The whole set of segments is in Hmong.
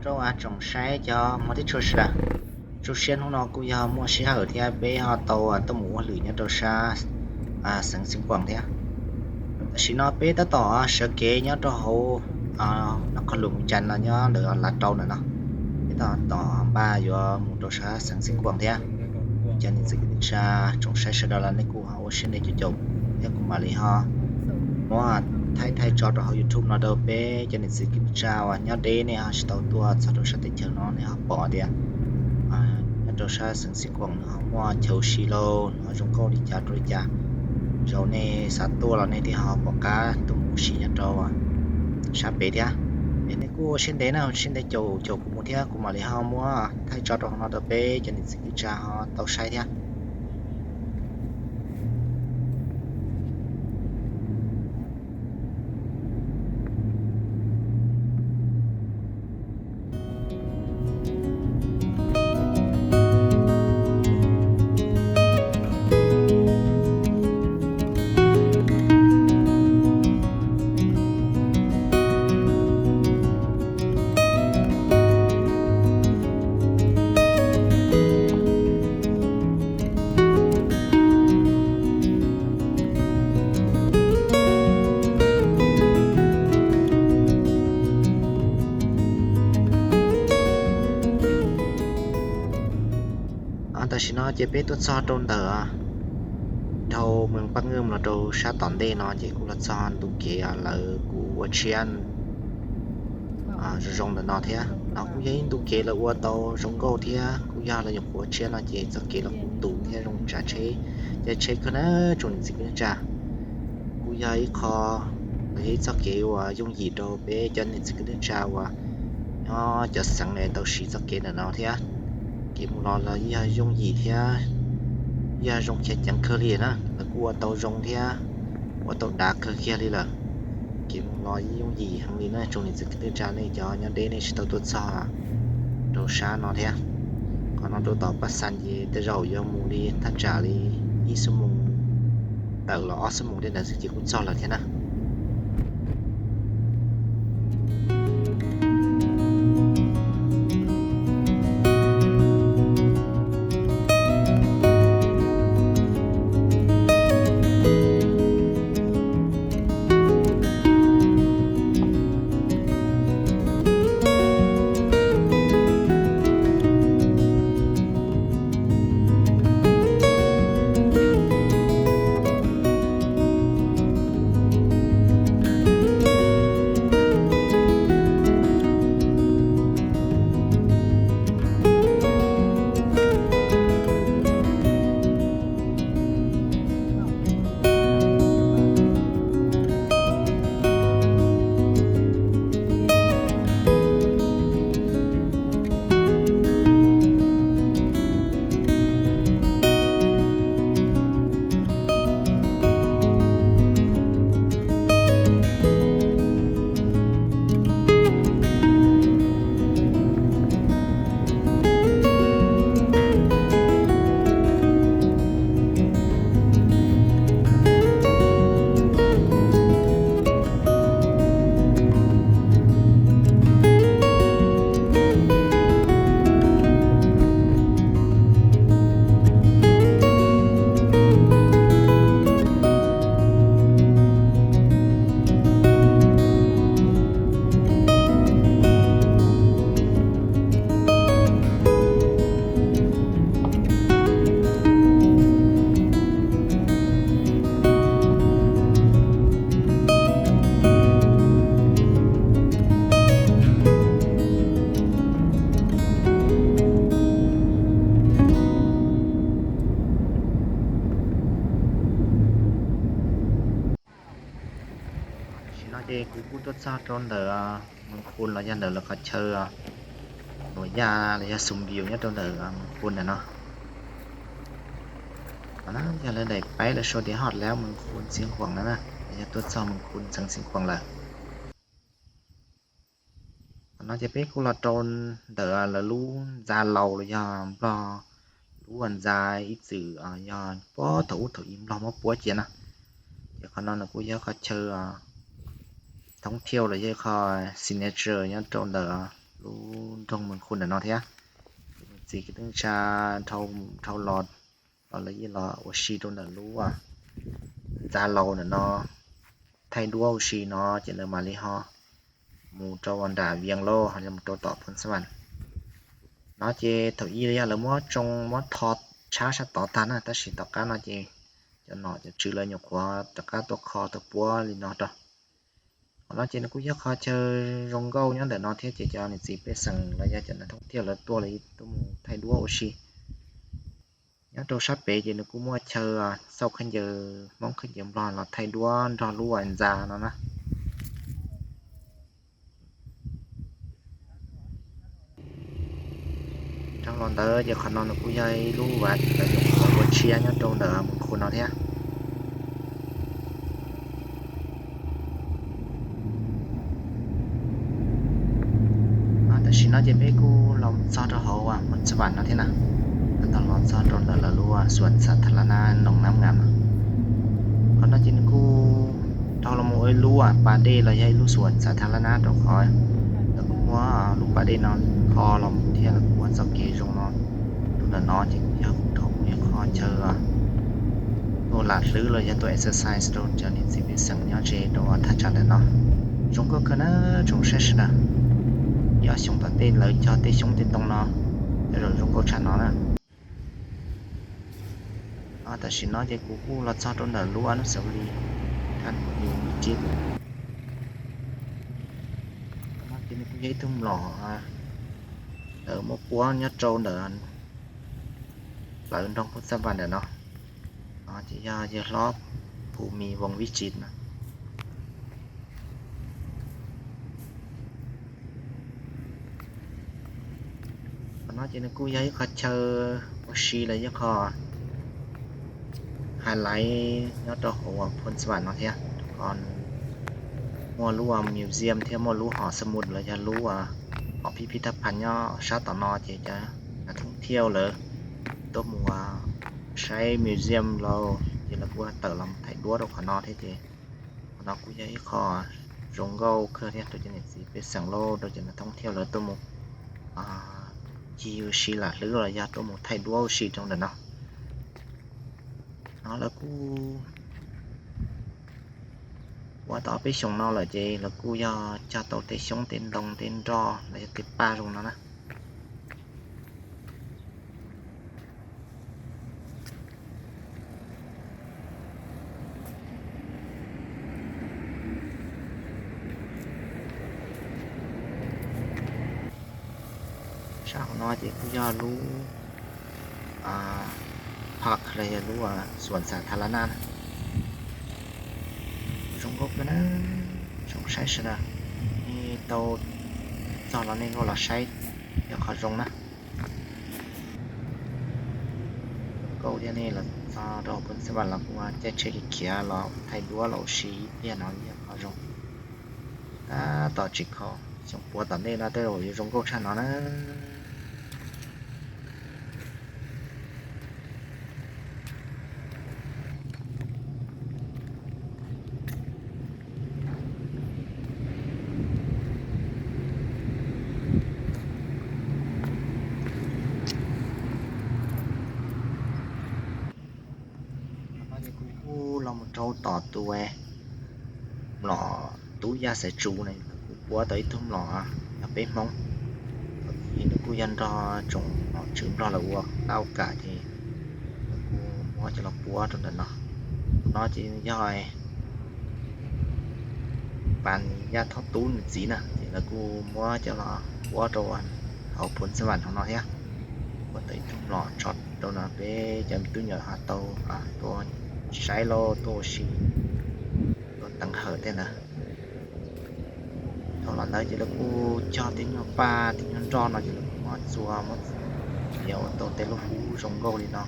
Rau tsoom saib cov hmov thiab tshua sawv daws, zoo siab hnub no kuj yog muaj sij hawm thiab peb ho tau tuaj mus ua hauj lwm nyob rau sab xeev Xiv Kuam thiab. Tam sim no peb tab tom sawv kev nyob rau hauv Nab Qhov Lus Mus Cas no nyob ntawm Lav Rau ntawm no. Peb tab tom npaj yuav mus rau sab xeev Xiv Kuam thiab. Cov niam txiv kwv tij neej tsa tsoom saib sawv daws los nej kuj ho ua siab ntev caum caum thiab kuv mam li ho muab thaij thaij tso rau hauv YouTube no rau peb cov niam txiv kwv tij neej tsa uas nyob deb nej ho tsis tau tuaj txog rau sab teb chaws no nej ho pom tias nyob rau sab xeev Xiv Kuam nws ho muaj chaw ua si lauj, nws ho zoo nkauj li cas rau li cas. Zaum nej xav tuaj los nej thiaj ho pom qab tuaj mus ua si nyob rau sab pem thiab. Es nej kuj ua siab ntev na, ua siab ntev caum caum kuv mus thiab kuv mam li ho muab thaij tso rau hauv no rau peb cov niam txiv kwv tij neej tsa ho tau saib thiab. Tam sim no ces peb tuaj txog rau ntawm dhau Mees Paj Nkeej los rau sab tom ntej no ces kuj los txog ntu kev lawv kuj ua tshiab zoo zoo ntawm no thiab. No kuj yog ib ntu kev lawv ua tau zoo nkauj thiab kuj yog lawv nyuam qhuav ua tshiab no ces txoj kev los kuj tus thiab zoo tsav tsheb, caij tsheb kawg na tsoom niam txiv kwv tij neej tsa. Kuj yog ib qho los yog ib txoj kev uas yooj yim rau peb cov niam txiv kwv tij neej tsa uas nyob cov xeev es tau siv txoj kev ntawm no thiab. Kev mus los los yog yooj yim thiab yog zoo khiav ceev kawg li na, lawv kuj ua tau zoo thiab ua tau dav kawg kiag li lawm. Kev mus los yooj yim heev li na tsoom niam txiv kwv tij neej tsa, nej cov nyob deb nej tsis tau tuaj txog rau sab no thiab. Qhov no rau tom Paj Xas ces tej zaum yuav mus li thaj tsam li ib xuab moos tawm los ob xuab moos tej ntawd xwb ces kuj txog lawm thiab na. Tam sim no ces kuv kuj tuaj txog rau ntawm Mees Khu los yog ntawm lawv qhov chaw nuam yaj los yog xum vius nyob rau ntawm Mees Khu ntawm no. Qhov no yog lawv daim paib lawv sau tias hot lawm Mees Khu Xiv Khuam no na, los yog tuaj txog Mees Khu xeev Xiv Khuam lawm. Qhov no ces peb kuj los rau ntawm lawv lub ntxa laus los yog Nplog lub ntxa ib txwm yog puag thaum ub thaum ub Nplog muab puab cia na. Ces qhov no nws kuj yog qhov chaw thoob thiauj los yog qhov signature nyob rau ntawm lub nroog Moos Khus ntawm no thiab. Ces niam txiv kwv tij neej tsa dhau los, los lawv yeej los ua si rau ntawm lub ntxa laus ntawm no, thaij duab ua si no ces lawv mam li ho mus rau nram Vias lauj, ho mus rau tom Phoos Xas Vas no. Ces thaum ub yog lawv muab tsoo muab tho tshab sab tod tag na, tab sis tom qab no ces cov nom cov tswv lawv nyuam qhuav rov qab tuaj kho tuaj puab li no rau. Qhov no ces nws kuj yog qhov chaw zoo nkauj nyob ntawm no thiab, ces cov niam txiv pej xeem los yog cov neeg thoob thiaj lawv tuaj los tuaj mus thaij duab ua si. Nyob rau sab pem ces nws kuj muaj chaw xauj khaub ncaws Hmoob khaub ncaws Nplog los thaij duab nrog lub ntxa no na. Dhau los ntawd ces qhov no nws kuj yog ib lub vaj lawv nyuam qhuav ua tshiab nyob rau ntawm Moos Khus no thiab. Tam sim no ces peb kuj los txog rau hauv Phoos Xas Vas no thiab na, tab tom los txog rau ntawm lawv lub suas xa tha la na Noos Nab Ngam no. Qhov no ces nws kuj dhau los mus ua ib lub pas dej los yog ib lub suas xa tha la na, rau qhov lawv kuj muab lub pas dej no kho los mus thiab lawv kuj muab txoj kev zoo no. Lub ntawm no ces kuj yog kuj dhau mus ib qho chaw tuaj lam hlwb los yog tuaj exercise rau cov niam txiv pej xeem nyob ze rau thaj tsam ntawm no. Zoo nkauj kawg na, tsoom saib sawv daws. Ib ob xyoos tom ntej lawv cog tej xyoob tej ntoo no, cov zoo nkauj tshaj no na. Tam sim no ces kuv kuj los txog rau ntawm lub Anub Xav Lis Thaj Mus Yus Ntsis. Qhov no ces nws kuj yog ib tug mlom lawv muab puab nyob rau ntawm plawv nroog Phoos Xas Vas ntawm no. Ces yog yawg hlob Phu Mis Voos Vij Tsis no. Qhov no ces nws kuj yog ib qho chaw ua si los yog qho highlight nyob rau hauv Phoos Xas Vas no thiab, rau qhov nws muaj lub museum thiab muaj lub hom xamus los yog lub hom phij phij thaj phav nyob sab tom no, ces cov neeg thoob thiaj lawv tuaj mus saib museum los ces lawv kuj tawm los thaij duab rau qhov no thiab. Ces qhov no kuj yog ib qho zoo nkauj kawg thiab rau cov niam txiv pej xeem los rau cov neeg thoob thiaj lawv tuaj mus ncig ua si lam hlwb los yog tuaj mus thaij duab ua si rau ntawm no. No lawv kuj ua tau peb xyoos no lawm ces lawv kuj yog cog tau tej xyoob tej ntoo tej nroj los yog tej paj zoo no na. Sab hauv no ces kuj yog lub park los yog lub suas xa tha la na na. Zoo nkauj kawg na, tsoom saib sawv daws, nej tau txog los nej kuj los saib yog qhov zoo na. Zoo nkauj thiab, nej los txog rau Phoos Xas Vas los kuj caij tsheb khiav los thaij duab los ua si ib pliag no yog qhov zoo. Tab tom tsis kho, xyoo puav tom ntej no tej zaum yuav zoo nkauj tshaj no na. Qhov no ces kuv kuj los mus rau tom tus mlom Tub Yaj Xaiv Tsu na, kuv puab tau ib tug mlom yog peb Hmoob. Thaum ub nws kuj yog nrog tsoom nom tswv Nplog lawv ua qab ua kam ces lawv kuj muab coj los puab rau ntawm no. Tus no ces yog Pas Yaj Thoj Tub nws txiv na, ces lawv kuj muab coj los puab rau hauv Phoos Xas Vas hauv no thiab. Puab tau ib tug mlom tso rau no peb cov me tub me nyuam ho tau tuaj saib los tuaj ua si, tuaj teev hawm tej ntawd. Dhau los ntawd ces lawv kuj cog tej nyuag paj tej nyuag nroj no ces lawv kuj muab txua muab txiav ua tau tej lub hub zoo nkauj li no.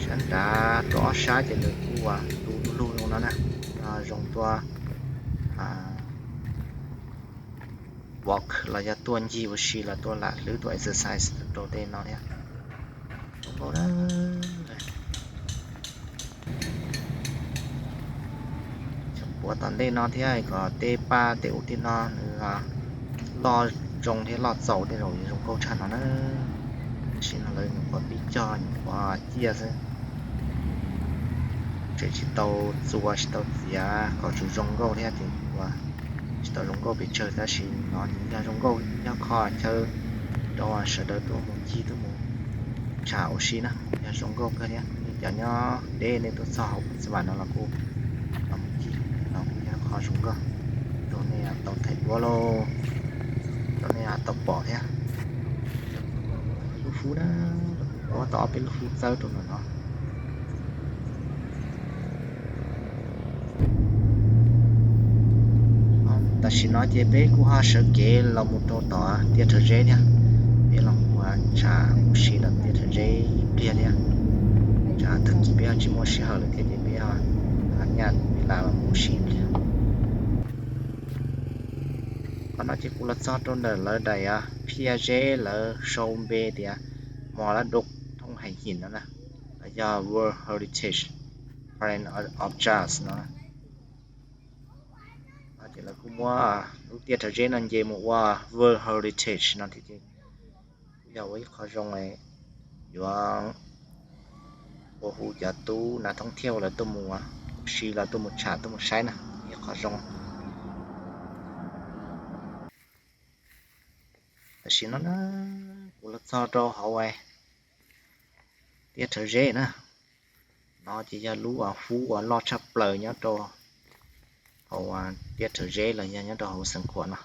Sab nrad rau ob sab ces lawv kuj ua tu lug lug zoo no na, zoo tuaj walk los yog tuaj ncig ua si los tuaj lam hlwb tuaj exercise rau tej no thiab. Zoo nkauj na. Ua tom ntej no thiab kom tej paj tej ub tej no nws loj zoo thiab loj txaus tej zaum yuav zoo nkauj tshaj no na. Tam sim no lawv nyuam qhuav pib cog nyuam qhuav ciaj xwb. Kuv tseem tsis tau txua tsis tau txiav kom tsuas zoo nkauj thiab ces kuv tsis tau zoo nkauj pes tsawg tab sis no ces yog zoo nkauj yog qhov chaw rau sawv daws tuaj mus ncig tuaj mus tsham ua si na yog zoo nkauj kawg thiab. Nej cov nyob deb nej tuaj txog hauv Phuj Txi Vam no los kuj los mus ncig los kuj yog qhov zoo nkauj rau nej tau thaij duab lauj, rau nej tau pom thiab. Lub hub na, ua tau ob peb lub hub txawb rau ntawm no. Tam sim no ces peb kuj ho sawv kev los mus rau tom Tiaj Rhawv Zeb thiab. Peb los mus tsham ua si tom Tiaj Rhawv Zeb ib pliag thiab, tsam tag kis peb ho tsis muaj sij hawm lawm thiab ces peb nyaj ib las los mus ua si ib pliag. Qhov no ces kuv los txog rau ntawm lawv daim phiaj zeb lawv sau npe tias Mos Lab Dum Thoob Hais Him no na, los yog World Heritage Plan of Jazz no. Ces lawv kuj muab lub Tiaj Rhawv Zeb no nce mus ua World Heritage no thiab ces kuj yog ua ib qho zoo yuav ua hu cov tub nav thoob thiaj lawv tuaj mus ua si los tuaj mus tsham tuaj mus saib na, ib qho zoo. Tam sim no na, kuv los txog rau hauv Tiaj Rhawv Zeb na. No ces yog lub hub uas loj tshaj plaws nyob rau hauv Tiaj Rhawv Zeb los yog nyob rau hauv Xeev Khuam no.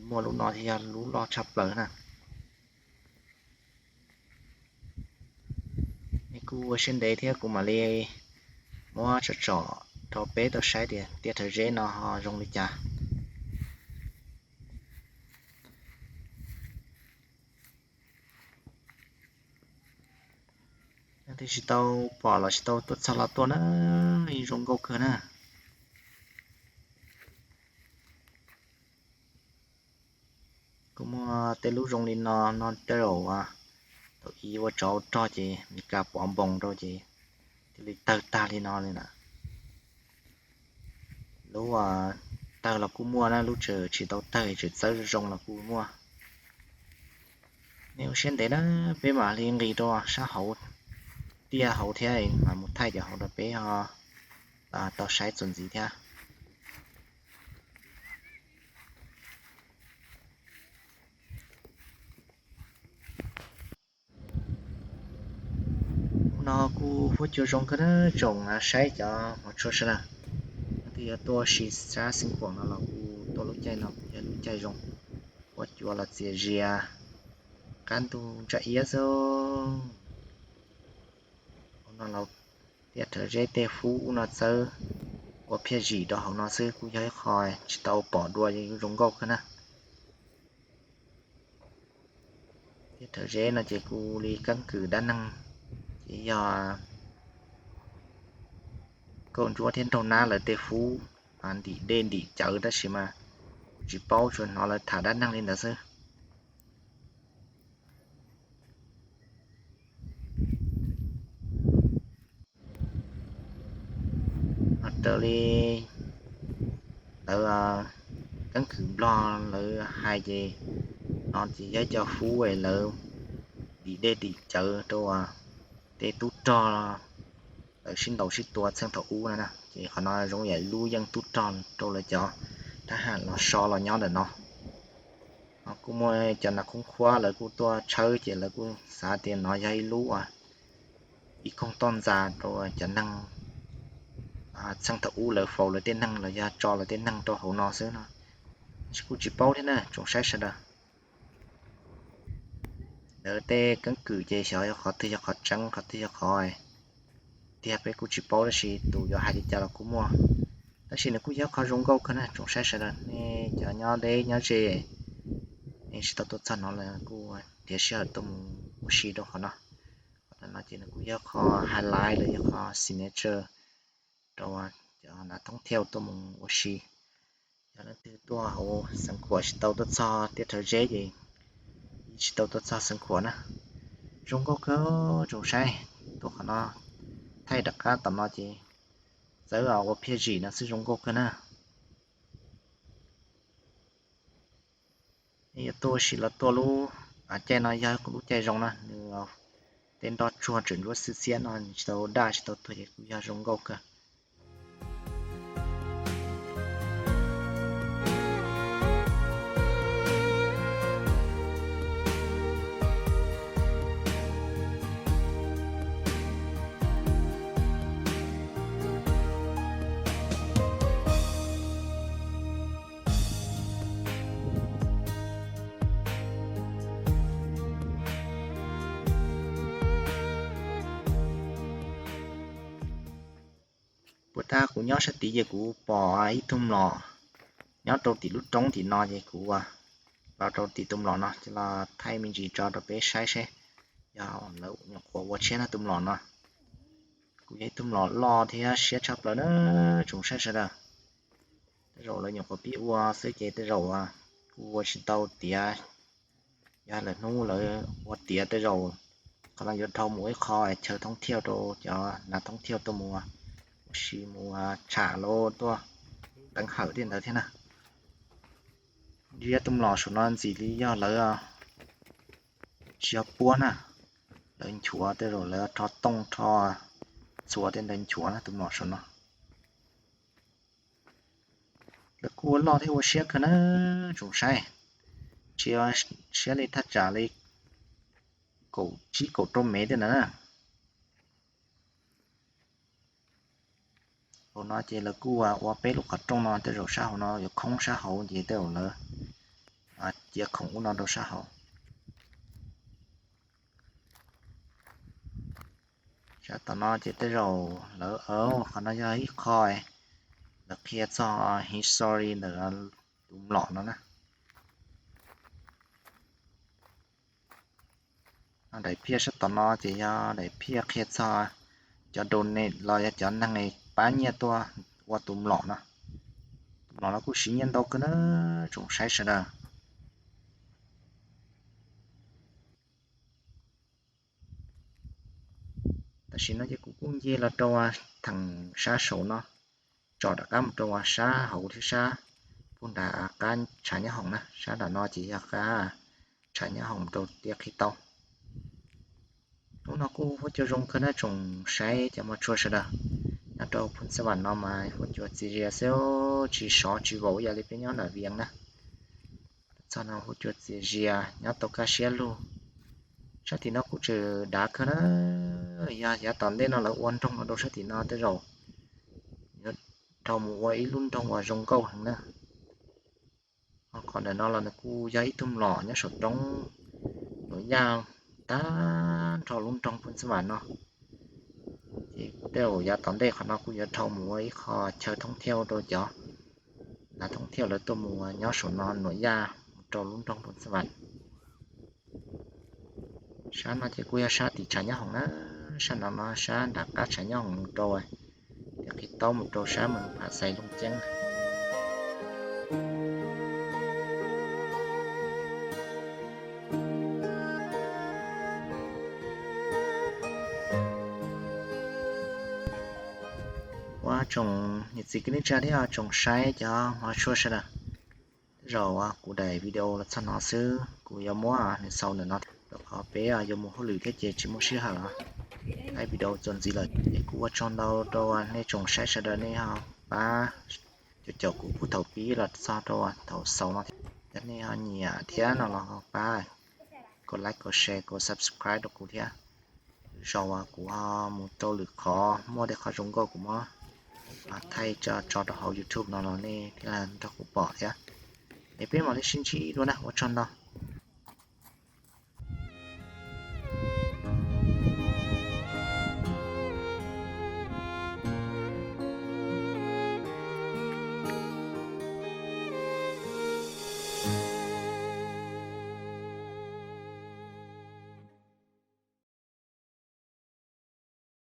Muaj lub no thiaj yog lub loj tshaj plaws na. Nej kuj ua siab ntev thiab kuv mam li muab tsom tsom rau peb tau saib tias Tiaj Rhawv Zeb no ho zoo li cas. Leej twg tsis tau pom los tsis tau tuaj txog los tuaj na, zoo nkauj kawg na. Kuj muaj tej lub zoo li no, no tej zaum thaum ub ua tsov rog ces Meskas pov npoos rau ces thiaj li tawg tag li no li na. Lub tawg los kuj muaj na, lub tseem tsis tau tawg tseem txawb zoo los kuj muaj. Nej ua siab ntev na, peb mam li nqis rau sab hauv tiaj hauv thiab mam mus thaij cov hauv rau peb ho tau saib txuas ntxiv thiab. Hnub no kuj huab cua zoo kawg na tsoom saib cov hmov tshua sawv daws. Leej twg yuav tuaj ua si sab Xeev Khuam no los kuj tuaj lub caij no kuj yog lub caij zoo, huab cua los txias zias, qab ntuj ntsa iab xwb. Hauv no los Tiaj Rhawv Zeb tej hub no txawb ua phiaj zim rau hauv no xwb kuj yog ib qho tsis tau pom dua zoo nkauj kawg na. Tiaj Rhawv Zeb no ces kuj li keeb kwm dab neeg, ces yog Nkauj Ntsuab thiab Nraug Nab lawv tej hub ntim dej ntim cawv tab sis mas kuj tsis paub, tsuas hnov lawv tham dab neeg li ntawd xwb. Raws li lawv keeb kwm Nplog lawv hais ces no ces yog cov hub lawv ntim dej ntim cawv rau tej tub rog lawv sib ntaus sib tua txheej thaum ub na, ces qhov no zoo yam lub yeej tub rog rau lawv cov thab ham los so los nyob ntawm no. Kuj muaj cov nas khoob khuab lawv kuj tuaj tshawb ces lawv kuj xav tias no yog ib lub ib koog toj ntxas rau cov neeg txheej thaum ub lawv faus lawv tej neeg los yog tso lawv tej neeg rau hauv no xwb no. Tab sis kuj tsis paub thiab na tsoom saib sawv daws. Lawv tej keeb kwm ces xyov yog qhov twg yog qhov tseeb qhov twg yog qhov tiag peb kuj tsis paub tab sis tus yuav hais li cas los kuj muaj. Tab sis nws kuj yog qhov zoo nkauj kawg na tsoom saib sawv daws, nej cov nyob deb nyob ze, nej tsis tau tuaj txog no los kuj nrhiav sij hawm tuaj mus ua si rau qhov no. Qhov no ces nws kuj yog qhov highlight los yog qhov signature rau cov nav thoob thiaj tuaj mus ua si. Yog leej twg tuaj hauv Xeev Khuam tsis tau tuaj txog Tiaj Rhawv Zeb ces tsis tau tuaj txog Xeev Khuam na. Zoo nkauj kawg tsoom saib, tuaj qhov no thaij rov qab tom no ces txawb ua phiaj zim no xwb zoo nkauj kawg na. Yuav tuaj ua si los tuaj lub caij no yog lub caij zoo na, nws tej nroj tsuag tseem ntsuab xiab xiab no tsis tau daj tsis tau tuag ces kuj yog zoo nkauj kawg. Puag ta kuv nyob sab tid ces kuv pom ib tug mlom nyob rau tim lub roob tim no ces kuv los rau tim tus mlom no ces los thaij me ntsis tso rau peb saib seb yog lawv nyuam qhuav ua tshiab no tus mlom no. Kuj yog ib tug mlom loj thiab siab tshaj plaws na tsoom saib sawv daws. Tej zaum lawv nyuam qhuav pib ua xwb ces tej zaum kuj ua tsis tau tiav. Yog lawv hnub lawv ua tiav tej zaum qhov no yuav dhau mus ib qho chaw thoob thiaj rau cov nav thoob thiaj tuaj mus ua si mus tsham los tuaj teev hawm tej ntawd thiab na. Ntshe tus mlom saum no ntxim li yog lawv tsis yog puab na, lawv nchuav tej zaum lawv rho tooj rho txhuav tej ntawd nchuav na tus mlom saum no. Lawv kuj ua loj thiab ua siab kawg na tsoom saib, tsis siab li thaj tsam li kaum tsib kaum rau mev tej ntawd na. Hauv no ces lawv kuj ua peb lub qhov rooj no, tej zaum sab hauv no yuav khoob sab hauv ces tej zaum lawv cia khoom ub no rau sab hauv. Sab tom no ces tej zaum lawv, qhov no yog ib qho lawv qhia txog history ntawm tus mlom no na. Daim phiaj sab tom no ces yog daim phiaj qhia txog cov donate los yog cov neeg pab nyiaj tuaj ua tus mlom no. Tus mlom no kuj siv nyiaj ntau kawg na tsoom saib sawv daws. Tam sim no ces kuv kuj nce los rau theem sab saud no, tsom rov qab mus rau sab hauv thiab sab puag nram qab tshav nyob hoom na, sab nram no ces yog qab tshav nyob hoom rau tiaj qhib taub. Hnub no kuj huab cua zoo kawg na tsoom saib cov mos tshua sawv daws. Nyob rau Phoos Xas Vas no mas huab cua txias zias xwb, tsis sov tsis vaus ib yam li peb nyob nram Vias na. Txog no huab cua txias zias nyob tau kaj siab lug. Sab tim no kuj tseem dav kawg na, yog yav tom ntej no lawv ua nroog los rau sab tim no tej zaum yuav dhau mus ua ib lub nroog uas zoo nkauj heev na. Qhov ntawm no los nws kuj yog ib tug mlom nyob saum roob Nuam Yaj tag nrho lub nroog Phoos Xas Vas no. Ces tej zaum yav tom ntej qhov no kuj yuav dhau mus ua ib qho chaw thoob thiaj rau cov nav thoob thiaj lawv tuaj mus nyob saum no Nuam Yaj mus rau lub nroog Phoos Xas Vas. Sab no ces kuj yog sab tim tshav nyob hoom na, sab no no sab nram qab tshav nyob hoom mus rau tiaj qhib taub mus rau sab Moos Phas Xais Looj Ceeb. Ua tsoom niam txiv kwv tij neej tsa thiab tsoom saib cov mos tshua sawv daws, tej zaum kuv daim video los txog no xwb, kuv yuav muab nws xaus ntawm no rau qhov peb yuav mus hauj lwm thiab ces tsis muaj sij hawm thaij video txuas ntxiv lawm. Es kuv ua tsaug ntau rau nej tsoom saib sawv daws nej ho pab caum caum kuv puag thaum pib los txog rau thaum xaus no thiab. Yog nej ho nyiam thiab no los ho pab kom like kom share kom subscribe rau kuv thiab. Lwm zaus kuv ho mus rau lwm qhov muaj tej qhov zoo nkauj kuv muab thaij tso rau hauv YouTube no los nej thiaj nrog kuv pom thiab. Es peb mam li sib ntsib dua na, ua tsaug ntau.